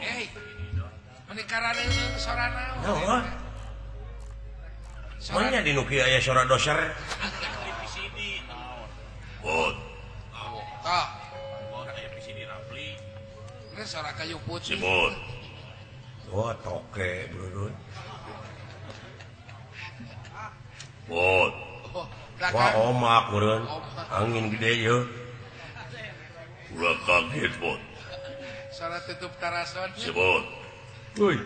Eh, meni karareuneuh sorana. Heuh. Mana di nu kieu aya sora doser? Bot. Tah. Bot aya PCD Rapli. Ini sora kayu putih. Si Bot. Oh, toke bro. Bot. Wah, omak meureun. Angin gede ieu. Ulah kaget, Bot. Sora tutup tarason. Si Bot. Euy.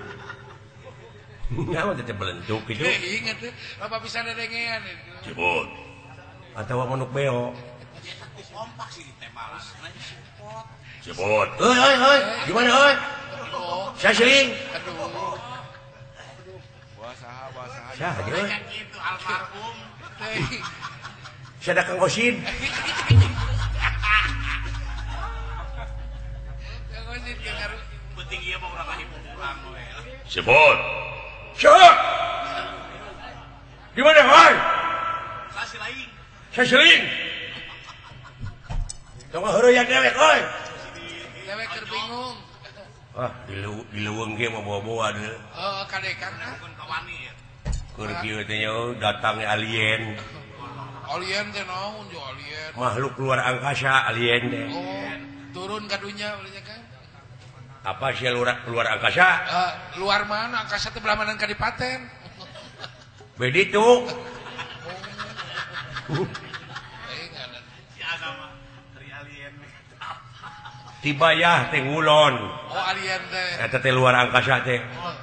Nyawa teh belentuk kitu. Ingat teh, apa bisa dedengean itu. Si Bot. Atawa manuk beo. Kompak sih ditemalas. Si Bot. Euy euy euy, gimana euy? Saya seling. Aduh. Wah saha, wah saha. Saha euy? Itu almarhum. Saya ada Kang Osin. Kang Osin ke ngaruh. Penting ieu mah urang kahibur urang we. Si Bot. Siap. Gimana, euy? Saya seling. Saya seling. Tong heureuyan dewek euy. Dewek keur bingung. Ah, di leuweung ge mah bawa-bawa deui. Heeh, kadekang ah. Kawani ya. Keur kieu teh nya datangnya alien. Alien teh naon jo alien? Makhluk luar angkasa alien teh. Oh, turun ka dunya ulahnya kan. Apa sih luar angkasa? Luar mana? Angkasa teh belah mana kadipaten. Beditu. Oh. Si Ana mah dari alien. Tibayah teh ngulon. Oh, alien teh. Eta teh luar angkasa teh. Oh.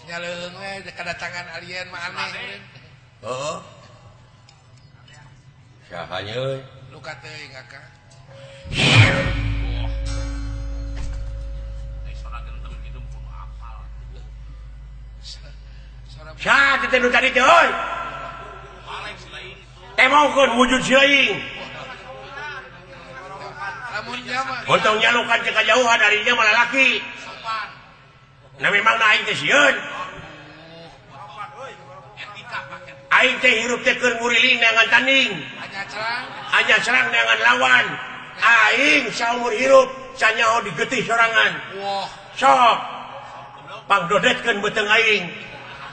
Nyaleuheung we kedatangan alien mah aneh. Heeh. Saha nya euy? Luka teuing akang. Ai sora gentem kitu kudu apal. Saha teh nu tadi teh euy? Balik si lain itu. Temongkeun wujud si lain. Lamun nya mah. Untung nyalukan teh kajauhan darinya malah laki. Sopan. Nah memang na aing teh sieun. Aing teh hirup teh keur nguriling neangan tanding. Hanya serang neangan lawan. Aing saumur hirup sanyaho digetih sorangan. Wah. Sok. Pangdodetkeun beuteung aing.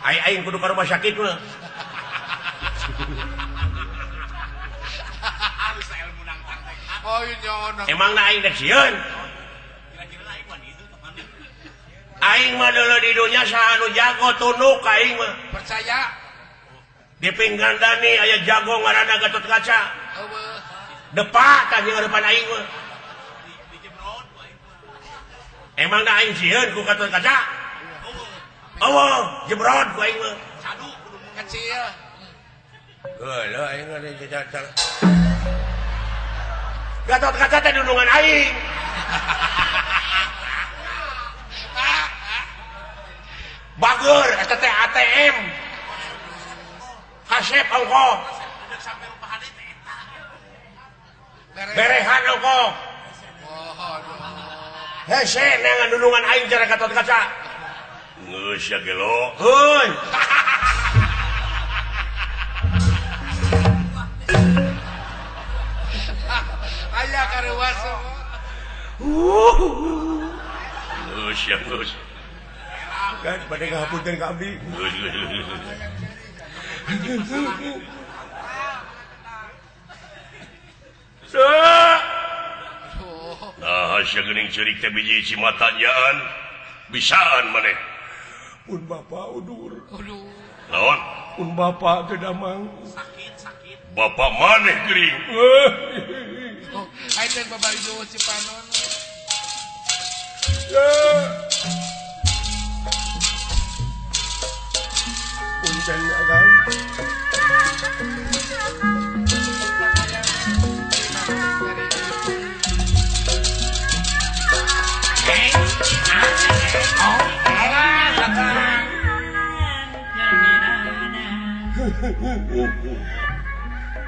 Aing aing kudu ka rumah sakit mah. Oh, iya, emang na aing teh sieun. Aing mah deuleu di dunya saha nu jago tunuk aing mah. Percaya. Di Pinggandani aya jago ngaranna Gatot Kaca. Depak tah jeung depan aing mah. Emang da aing sieun ku Gatot Kaca? Eueuh, jebrod ku aing mah. Cadu kudu kecil. Heuh, aing mah Gatot Kaca teh dundungan aing. Bager eta teh ATM. Kasep ongko. Berehan ongko. Hese neangan dundungan aing cara Gatot Kaca. Geus ya gelo. Heuy. Aya karuas. Geus ya geus. Kan pada ngapunten ka abdi. Geus geus geus. Nah, sia geuning ceurik teh biji cimatanyaan bisaan maneh. Pun bapa udur. Aduh. Naon? Pun bapa teu damang. Sakit, sakit. Bapa maneh geuring. Oh, aing teh babari duit si panon. Punten akang.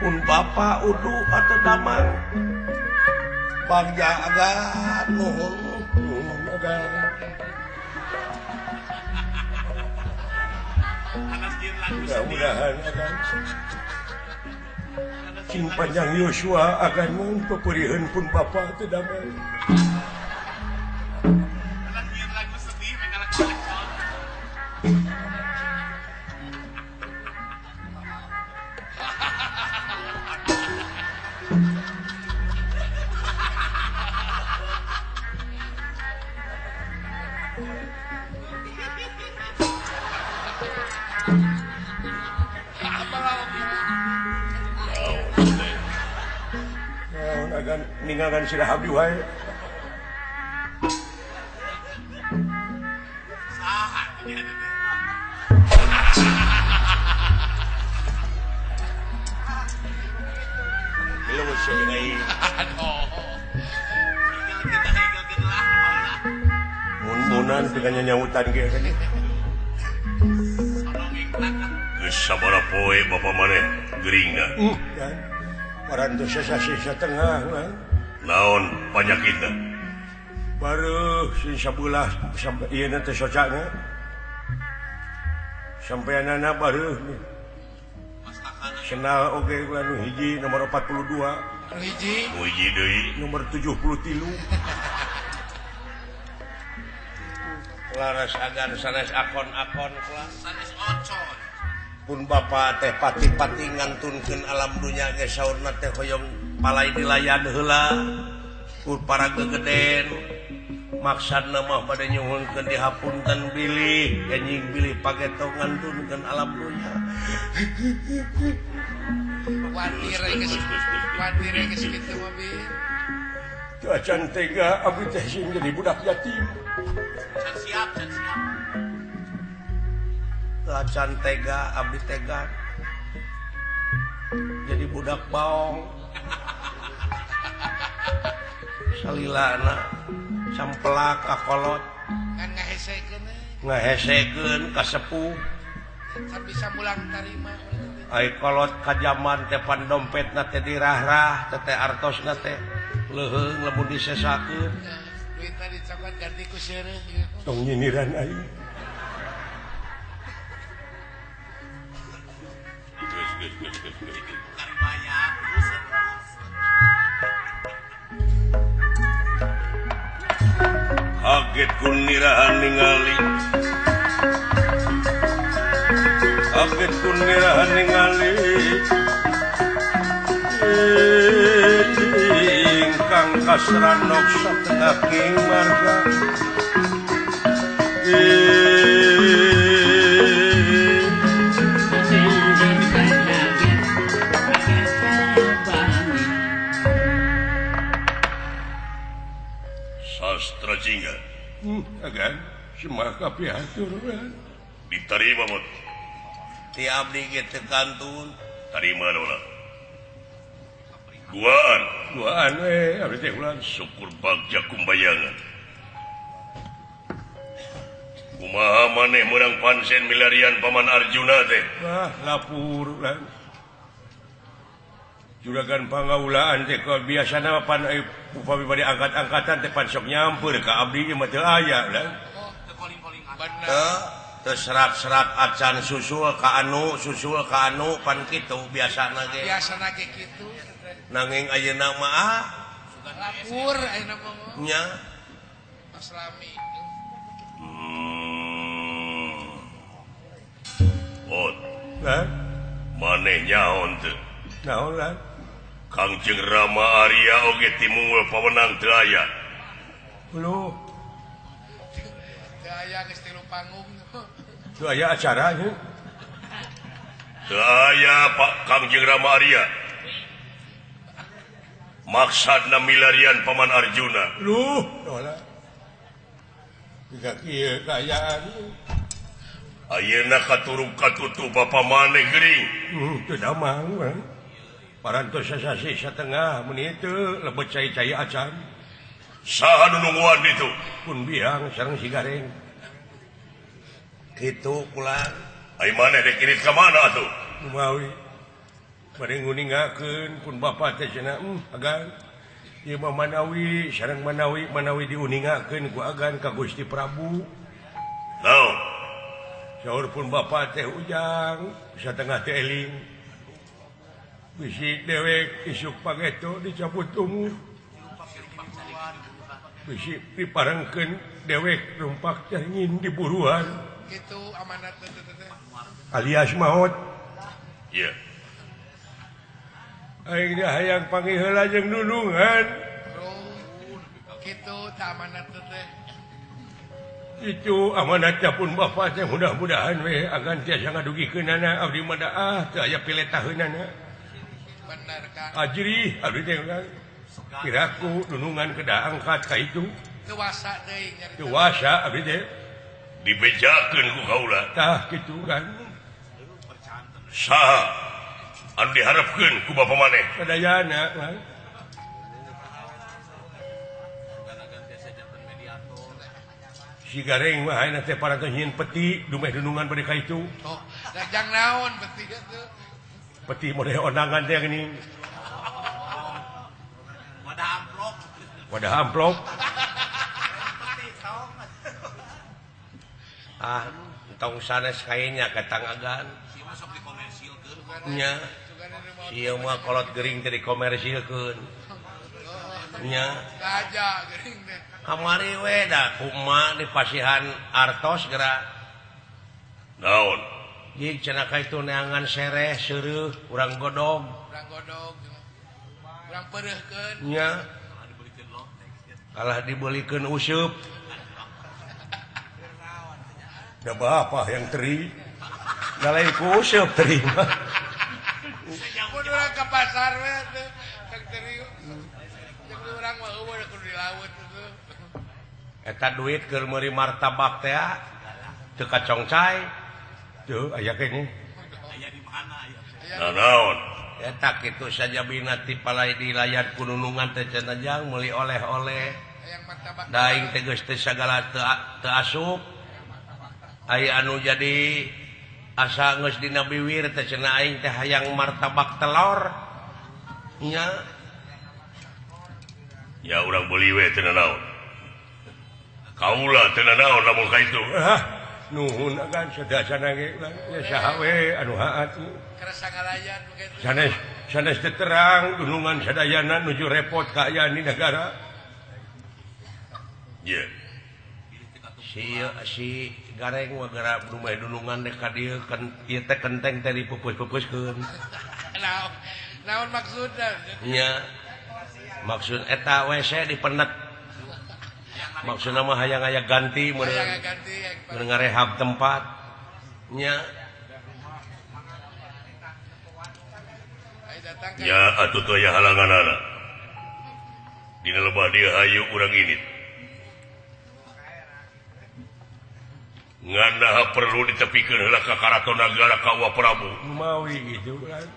Pun bapa udu atau damang bangga agan nuhun nuhun agan. Mudah-mudahan agan. Cing panjang Yosua akan mun peperiheun pun bapa teu damai. Ninggalkan sirah abdi wae. Saha teh. Belum usah Aduh. Mun-munan dengan nyawutan ge. Geus sabaraha poe bapa maneh geuringna. Parantos sasih satengah lah. Naon panyakitna? Baru sing sabelah ieu na teh socana. Sampeanana baru senal oge ulah nu hiji nomor 42. Nu hiji. Nu hiji deui nomor 73. Laras agan sanes akon-akon kelas sanes ocon. Pun bapa teh pati-pati ngantunkeun alam dunya ge saurna teh hoyong palai dilayan heula ku para gegeden maksudna mah bade nyuhunkeun dihapunten bilih anjing bilih pageto ngantunkeun alam dunya. Watir geus watir geus kitu mah bi. Teu acan tega abdi teh sing jadi budak yatim. Can siap, can siap. Teu acan tega abdi tega jadi budak baong. Salilana sampelak kakolot kan ngahesekeun ngahesekeun ka sepuh can bisa mulang tarima ai kolot ka jaman teh pan dompetna teh dirahrah teh teh artosna teh leuheung lamun disesakeun duitna dicokot ganti ku seureuh tong nyindiran aing. Kaget kunirahan ningali, kaget kunirahan ningali, ingkang kasranok satengah king marga. Sastra Jingga. Agan semah kapihatur diterima mot. Ti abdi ge teu kantun. Tarima dola. Duaan, duaan we abdi teh ulah syukur bagja kumbayangan. Kumaha maneh meunang pansen milarian Paman Arjuna teh? Wah, lapur lah. Juragan pangaulaan teh biasana pan upami bade angkat-angkatan teh pan sok nyampeur ka abdi mah teu aya lah. Teu teu serat-serat acan susul ka anu pan kitu biasana ge. Biasana ge kitu. Nanging ayeuna mah ah lapur ayeuna mah. Nya. Mas lami. Ot. Lah, maneh nyaon teu? Naon lah? Kangjeng Rama Arya oge timunggul pawenang teu aya. Lho. Teu aya geus tilu panggung. Teu aya acara nya. Teu aya Pak Kangjeng Rama Arya. Maksudna milarian Paman Arjuna. Lho, dola. Jiga kieu kaayaan. Ayeuna katuruk katutu bapa maneh geuring. Teu damang. Parantos sasih satengah mun itu lebet cai-cai acan. Saha nu nungguan ditu? Pun biang sareng si Gareng. Kitu kula. Ai maneh rek irit ka mana atuh? Kumawi. Bade nguningakeun pun bapa teh cenah agan. Ieu mah manawi sareng manawi manawi diuningakeun ku agan ka Gusti Prabu. Naon? Saur pun bapa teh ujang satengah teh eling. Bisi dewek isuk pangeto dicabut umur. Bisi diparengkeun dewek rumpak caringin diburuan. Kitu amanat teh. Alias maot. Iya. Aing dah hayang panggih heula jeung nunungan. Kitu tah amanat teh. Itu amanatnya pun bapak teh mudah-mudahan we agan tiasa ngadugikeunana abdi mah daah teu aya piletaheunana. Bener Kang. Ajrih abdi teh kiraku nunungan kedah angkat ka itu. Teu wasa deui nyarita. Teu wasa abdi teh dibejakeun ku kaula. Tah kitu kan. Saha anu diharapkeun ku bapa maneh? Sadayana Kang. Si Gareng mah ayeuna teh parantos nyieun peti dumeh dunungan bade ka itu. Oh, jang naon peti teh? Peti model ondangan teh geuning. Wadah amplop. Wadah amplop. Ah, tong sanes kayanya ka tangagan. Ieu mah sok dikomersilkeun. Nya. Ieu mah kolot gering teh dikomersilkeun. Nya. Raja gering teh. Kamari we da kumaha dipasihan artos geura. Naon? Jig cenah ka itu neangan sereh seureuh urang godog. Urang godog. Urang peureuhkeun. Nya. Kalah dibelikeun useup. Da bapak yang teri. Da lain ku useup teri mah. Mun urang ka pasar we teh teh teri. Jeung urang mah eueuh kudu di laut. Eta duit keur meuli martabak teh teu kacongcai. Teu aya keneh. Aya di mana aya? Naon? Eta kitu sajabina ti palai di layar kununungan teh cenah jang meuli oleh-oleh. Daing teh geus teu sagala teu asup. Aya anu jadi asa geus dina biwir teh cenah aing teh hayang martabak telor. Nya. Ya urang beuli we teu naon. Kaula teu naon lamun ka itu. Ah, nuhun agan sadasana ge ya saha we anu haat. Kersa ngalayan begitu. Sanes sanes teu terang dunungan sadayana nuju repot kaayaan di negara. Ye. Si Gareng mah geura dumeh dunungan dek ka dieu kan ieu teh kenteng teh dipupus-pupuskeun. Naon naon maksudna? Nya. Maksud eta WC dipenet. Maksudna mah hayang aya ganti meureun. Meureun ngarehab tempat. Nya. Ya atuh teu aya halanganana. Dina lebah dieu hayu urang ini. Ngan perlu ditepikeun heula ka karaton nagara ka Wa Prabu. Mawi gitu kan.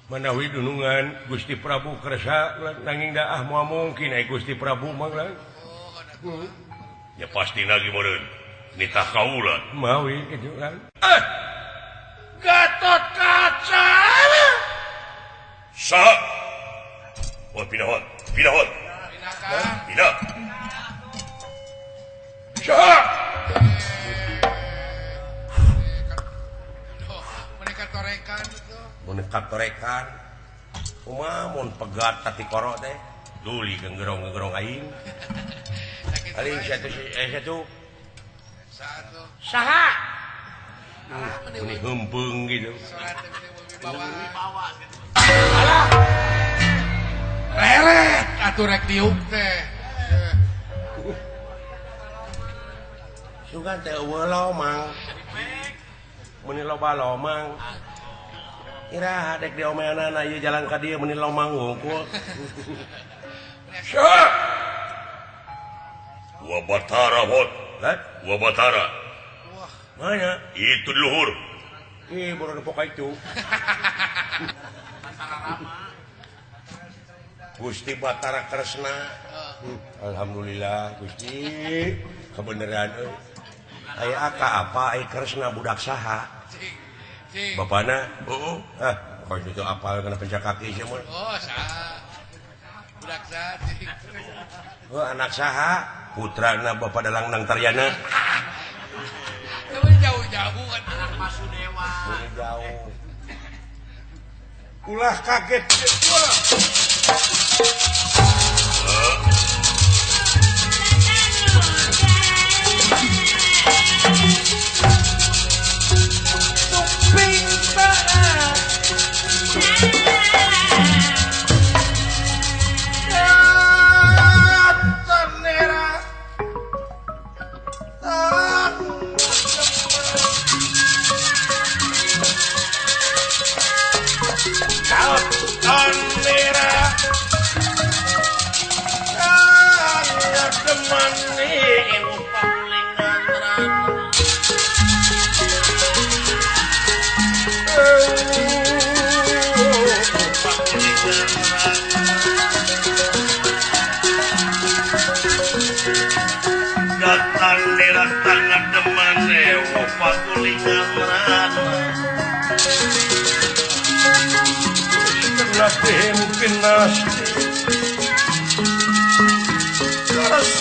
Manawi dunungan Gusti Prabu kersa nanging daah moal mungkin ai Gusti Prabu mah kan. Ya pasti lagi meureun nitah kaula. Mawi kitu kan. Gatot Kaca. Saha? Oh pindah. Pindah. Pindah. Saha? Mereka torekan itu. Mereka torekan. Kumaha mun pegat tati koro teh. Duli genggerong-genggerong aing. Aing satu satu. Saha? Ini hempeung gitu. Alah. Reret atuh rek diuk teh. Sugan teh eueuh lomang. Meuni loba lomang. Iraha dek diomeanana ieu jalan ka dieu meuni lomang wungkul. Wa Batara hot. Wa Batara. Wah, mana? Itu di luhur. Ih, baru nepok ka itu. Gusti Batara Kresna. Alhamdulillah Gusti kebenaran euy. Aya aka apa ai Kresna budak saha? Bapana? Heeh. Ah, kok itu apal kana pencak kaki sia mah. Oh, saha. Budak saha. Oh, anak saha? Putrana Bapak Dalang Nang Taryana. Jauh-jauh kan anak Masudewa. Jauh. Ulah kaget ulah. Tuping taat Tanera Tanera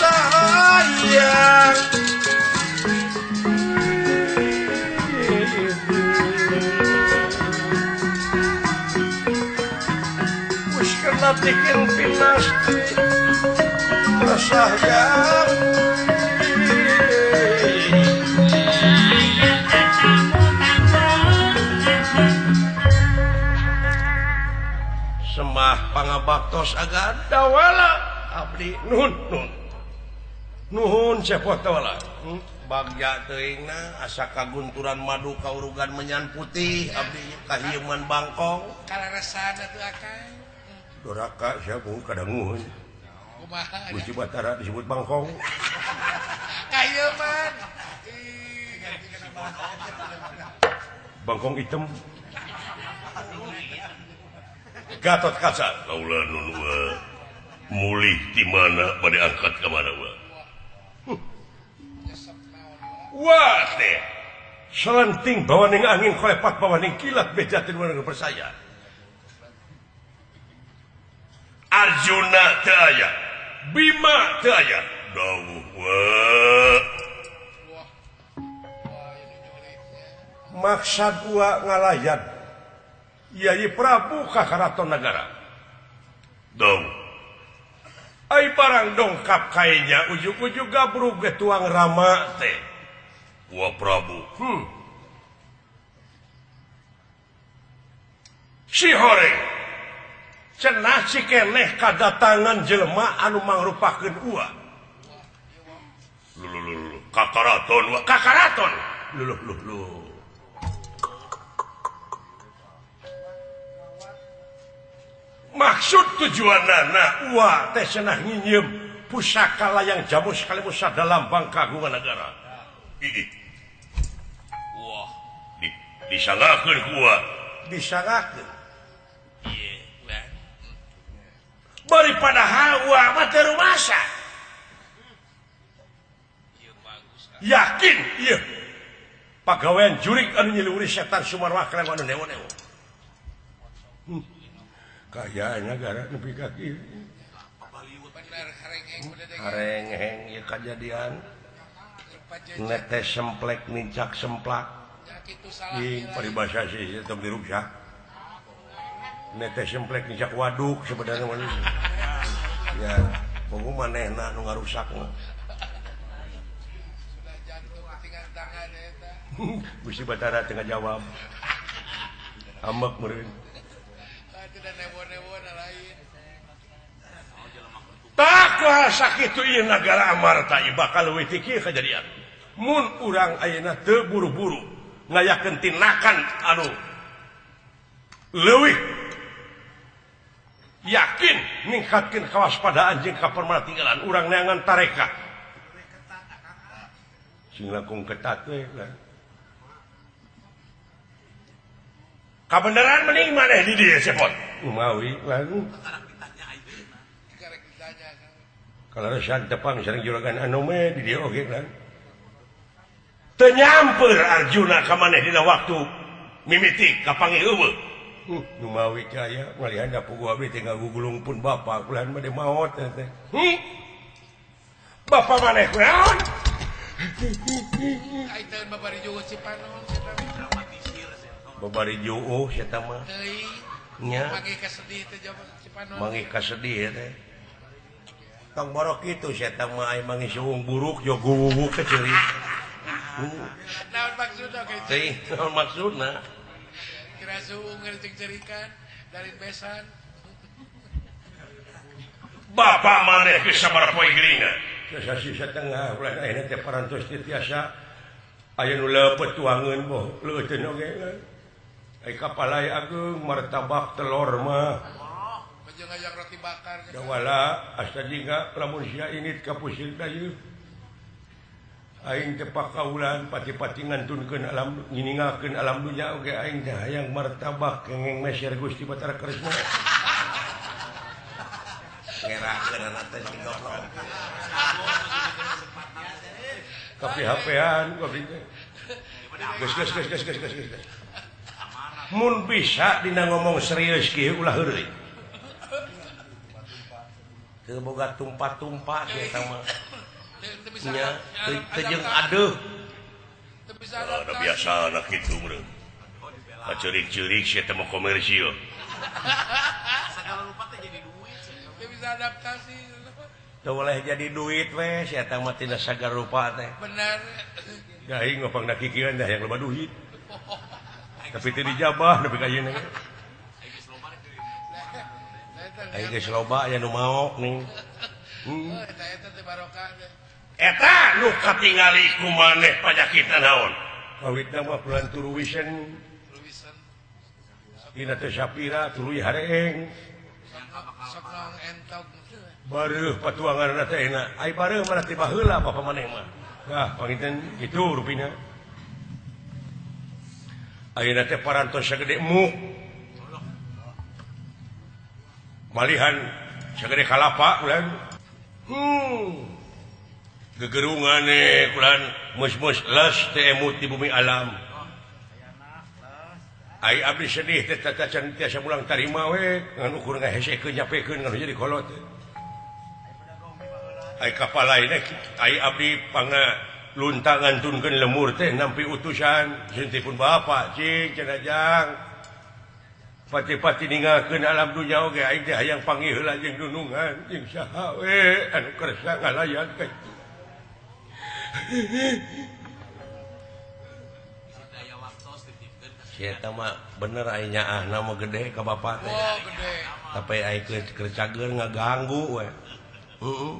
Sayang wis kena bikin pinasti sayang. Sembah pangabaktos agar dawala abdi nuhun nuhun nuhun cepot dawala. Bagja teuingna asa kagunturan madu kaurugan menyan putih abdi kahieuman bangkong kaleresan atuh akang doraka sia kuh kadanguheun kumaha Gusti Batara disebut bangkong kahieuman bangkong hitam Gatot Kaca kaula nun wa mulih di mana bade angkat ka mana wa. Wah teh selenting bawaning angin kolepat bawaning kilat bejatin warga percaya. Arjuna teu aya, Bima teu aya, dawuh wa. Maksad wa ngalayan Yai Prabu ka Karaton Nagara. Dawuh. Ai barang dongkap kainya ujug-ujug gabrug ge tuang rama teh. Wa Prabu. Si horeng cenah si keneh kadatangan jelema anu mangrupakeun ua. Luluh ka karaton wa ka karaton. Luluh luh luh. Maksud tujuanana ua teh cenah nginyeum pusaka layang jamus kalimus sada lambang kagungan negara. Ih. Wah, disangakeun ku ua. Disangakeun. Ieu, bari padahal ua mah teu rumasa. Yakin ieu pagawean jurik anu nyiliwuri setan Sumarwa kalewan anu newo-newo. Kaya negara nepi ka kieu. Harengheng ieu kajadian. Netes semplek nincak semplak. Ih, paribasa sih tong diruksak. Netes semplek nincak waduk sebenarnya mah. Ya, pogo manehna nu ngarusak mah. Sudah jantung ketinggalan tangan eta. Gusti Batara teu ngajawab. Ambek meureun. Tak sakitu ieu nagara Amarta ieu bakal leuwih ti kieu kajadian. Mun urang ayeuna teu buru-buru ngayakeun tindakan anu leuwih yakin ningkatkeun kawaspadaan jeung kapermatinggalan urang neangan tareka. Sing langkung ketat we lah. Kabeneran mending maneh di dieu cepot. Mawi lagu. Kalau resan tepang sering juragan anome di dieu oge kan. Teu nyamper Arjuna ka maneh dina waktu mimiti kapanggih eueuh. Nu mawi teh aya ngalihan da puguh abdi teh ngagugulung pun bapa kulahan bade maot teh. Bapa maneh kunaon? Ai teu babari juuh Cipanon eta babari juuh eta mah. Nya. Manggih kasedih teh jawab Cipanon. Manggih kasedih teh. Tong borok kitu sia teh mah aya manggih suung buruk jo guwuwuk ke ceurik. Naon maksudna ge? Teh, naon maksudna? Kira suung jeung cerikan dari besan. Bapak maneh geus sabaraha poe geuringna? Sasih satengah ulah ayeuna teh parantos teu tiasa aya nu leupeut tuangeun boh leuteun oge. Ai kapalai ageung martabak telur mah. Baju ngajak roti bakar. Dawala asa jingga lamun sia init ka pusir ieu. Aing teh pakaulan pati-pati ngantunkeun alam nginingakeun alam dunya oge aing teh hayang martabak kengeng meser Gusti Batara Kresna. Ngerakeun teh si goblok. Kapi HP-an goblok teh. Geus geus geus geus geus geus. Mun bisa dina ngomong serius kieu ulah heureuy. Teu boga tumpah-tumpah sia eta mah. Nya teu jeung adeuh. Teu bisa ada biasa anak kitu meureun. Paceurik-ceurik sia teh mah komersil. Segala rupa teh jadi duit. Teu bisa adaptasi. Teu boleh jadi duit we sia eta mah tina sagala rupa teh. Bener. Da aing mah pangna kikieuan dah yang loba duit. Tapi teu dijabah nepi ka ayeuna. Aing geus loba aya nu maok nih. Eta eta teh barokah teh. Eta nu katingali ku maneh panyakitan naon? Kawitna mah bulan turuwisen. Dina teh sapira tuluy hareeng. Sok naon entok. Bareuh patuanganna teh enak. Ai bareuh mah ti baheula bapa maneh mah. Tah panginten kitu rupina. Ayeuna teh parantos sagede muk. Malihan sagede kalapa ulan. Gegerungan ulan mus-mus les teh emut di bumi alam. Ai abdi sedih teh tata can tiasa mulang tarima we ngan ukur ngahesekeun nyapekeun ngan jadi kolot. Ai kapalaina ai abdi pangna luntang ngantunkeun lemur teh nampi utusan sintipun bapak cing cenah jang. Pati-pati ninggalkeun alam dunya oge aing teh hayang panggih heula jeung dunungan jeung saha we anu kersa ngalayan ka kitu. Si eta mah bener aing nyaahna mah gede ka bapak teh. Oh, gede. Tapi aing keur cager ngaganggu we. Heeh.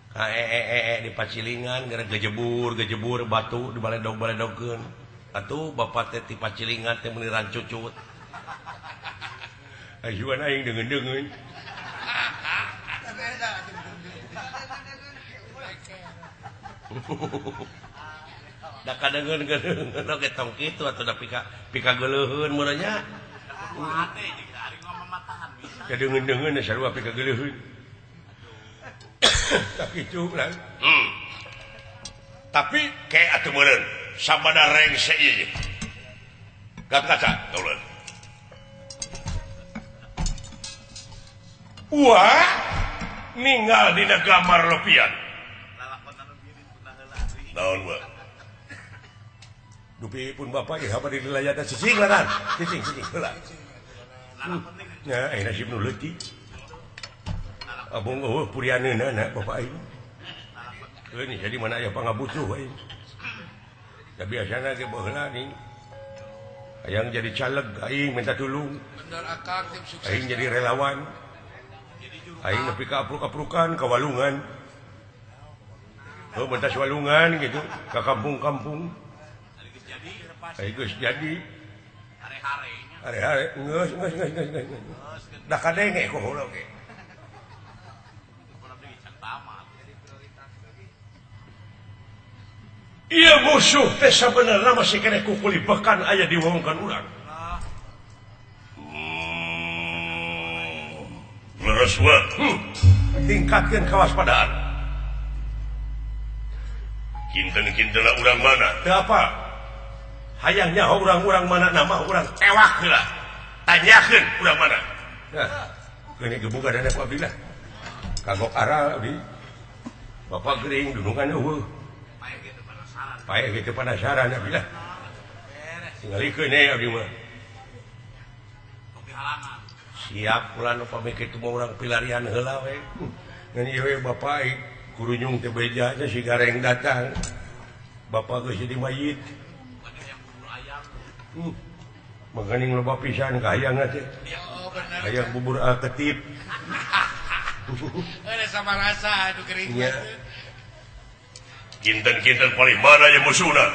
Ka di pacilingan gara gejebur-gejebur batu dibaledog-baledogkeun. Atuh bapak teh ti pacilingan teh meuni rancucut. Ayuan aing deungeun-deungeun. Da kadeungeun-deungeun oge tong kitu atuh da pika geuleuheun meureun nya. Kadeungeun-deungeun sarua pika geuleuheun. Tak kitu lah. Tapi kayak atuh meureun sabada rengse ieu. Gat kaca kauleun. Wah, ninggal dina gambar lopian. Naon wa? Dupi pun bapak ieu bade dilayatan cicing lanan. Cicing cicing heula. Nya eh nasib nu leutik. Abong eueuh purianeunna na bapak aing. Heuh jadi mana aya pangabutuh aing. Da biasana ge baheula nih. Hayang jadi caleg aing minta tulung. Bener akang tim sukses. Aing jadi relawan. Aing nepi ka apruk-aprukan ka walungan. Heuh mentas walungan gitu ka kampung-kampung. Aing geus jadi. Hare-hare. Hare-hare geus geus geus geus geus. Da kadenge ku heula oge. Iya musuh teh sabenerna masih keneh kukulibekan aya diwongkeun urang. Leres wa. Tingkatkeun kewaspadaan. Kinten-kintenna urang mana? Teu apa? Hayang nyaho urang-urang mana nama urang tewak heula. Tanyakeun urang mana? Nah, geuning gebuga dana ku abdi lah. Kagok aral abdi. Bapak gering dunungan eueuh. Pae gitu penasaran abdi lah. Tingalikeun we abdi mah. Siap ulah nu pamit kitu mah urang pilarian heula we. Ngan ieu we bapak kurunyung teh beja si gareng datang. Bapak geus jadi mayit. Maganing loba pisan ka hayang teh. Hayang bubur ketip. Ada sama rasa aduh kering. Kinten-kinten paling mana ya musuhna?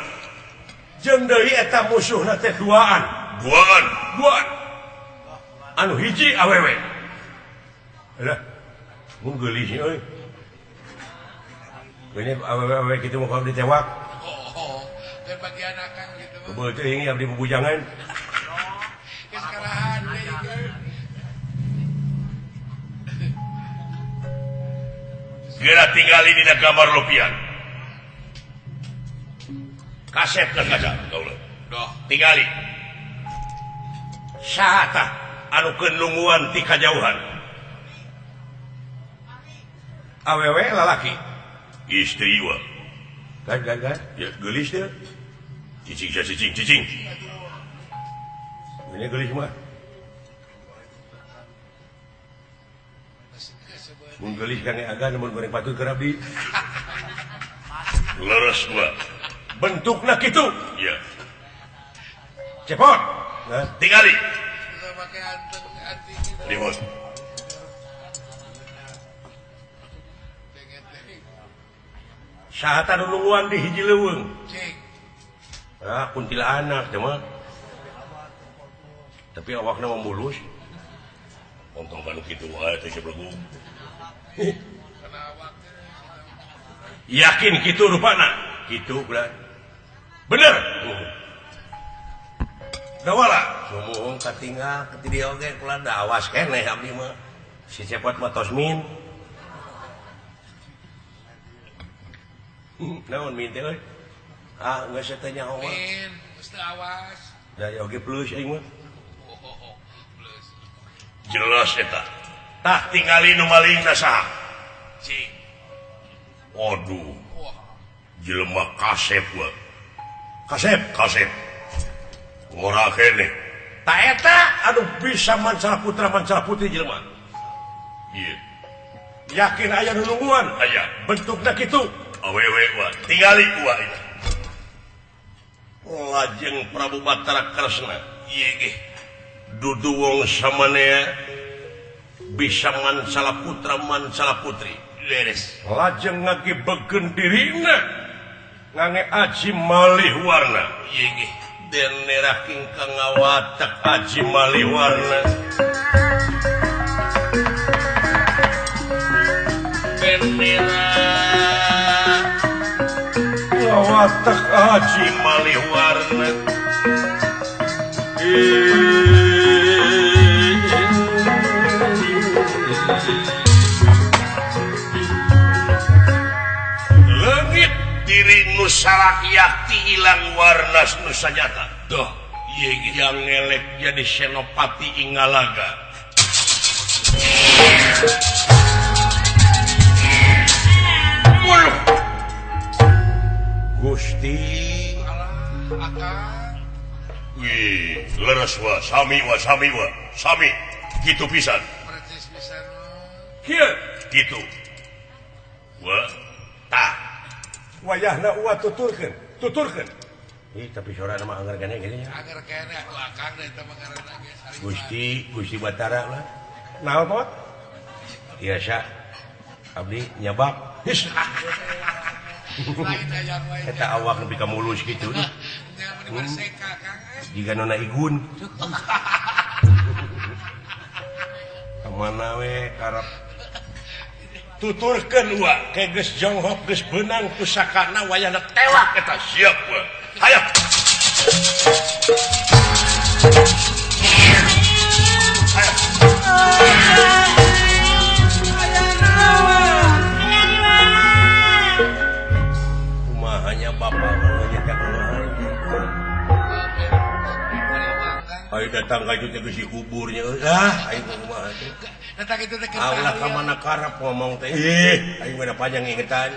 Jeung deui eta musuhna teh duaan. Duaan, duaan. Anu hiji awewe. Lah, mun geulis euy. Geuning awewe kitu mah kalau ditewak. Oh, dan bagian akang gitu. Kebeuh teuing abdi bubujangan. Geus karahan deui. Geura tinggali dina kamar lupian. Kasep ka kaca kaula. Doh, tingali. Saha tah anu keur nungguan ti kajauhan? Awewe lalaki. Istri wa. Gan gan gan. Ya geulis teh. Cicing sia cicing cicing. Ini geulis mah. Mun geulis kang agan mun goreng patut keur abdi. Leres wa. Bentukna kitu. Ya. Cepot. Nah, tingali. Lihut. Saha nu nungguan di hiji leuweung? Ah, kuntilanak teh mah. Tapi awakna mah mulus. Ontong kanu kitu wae teh sebelegu. Yakin kitu rupana? Kitu belah. Bener. Dawala. Sumuhun katinggal ka di dieu oge kula da awas keneh abdi mah. Si Cepot mah tos min. Naon min teh euy? Ah, geus teh nyaho mah. Min, geus teu awas. Da oge plus aing mah. Oh, plus. Jelas eta. Tah tingali nu malingna saha? Cing. Waduh. Jelema kasep we. Kasep, kasep. Ngora keneh. Ta eta anu bisa mancala putra mancala putri jelema. Ieu. Yakin aya nu nungguan? Aya. Bentukna kitu. Awewe wa. Tingali wa ieu. Lajeng Prabu Batara Kresna. Ieu ge. Dudu wong samanea bisa mancala putra mancala putri. Leres. Lajeng ngagibegeun dirina ngange aji malih warna. Ieu ge. Den nerah ingkang ngawatek aji malih warna. Bendera ngawatek aji malih warna. Leungit diri nu sarakyak ilang warna nu sajata. Duh, ieu yang ngelek jadi senopati Ingalaga. Waduh. Gusti alah akang. Wih, leres wa, sami wa, sami wa, sami. Kitu pisan. Percis pisan. Kieu kitu. Wa, tah. Wayahna uwa tuturkeun, tuturkeun. Ih, tapi sora mah anggar keneh kitu nya. Anggar keneh atuh akang da eta mah ngaranna ge. Gusti, Gusti Batara lah. Naon pot? Biasa. Abdi nyabak. His. Lain hayang wae. Eta awak nepi ka mulus kitu. Nya meni berseka Kang. Jiga nona igun. Ka mana we karep tuturkeun wa ke geus jonghok geus beunang pusakana wayahna tewak eta siap wa. Hayo. Hayo. Kumaha nya bapak mah nya kumaha. Ayo datang ka itu teh geus dikuburnya. Ah, ayo kumaha teh. Datang itu teh Allah ka mana karep ngomong teh. Ih, aing mah panjang ingetan.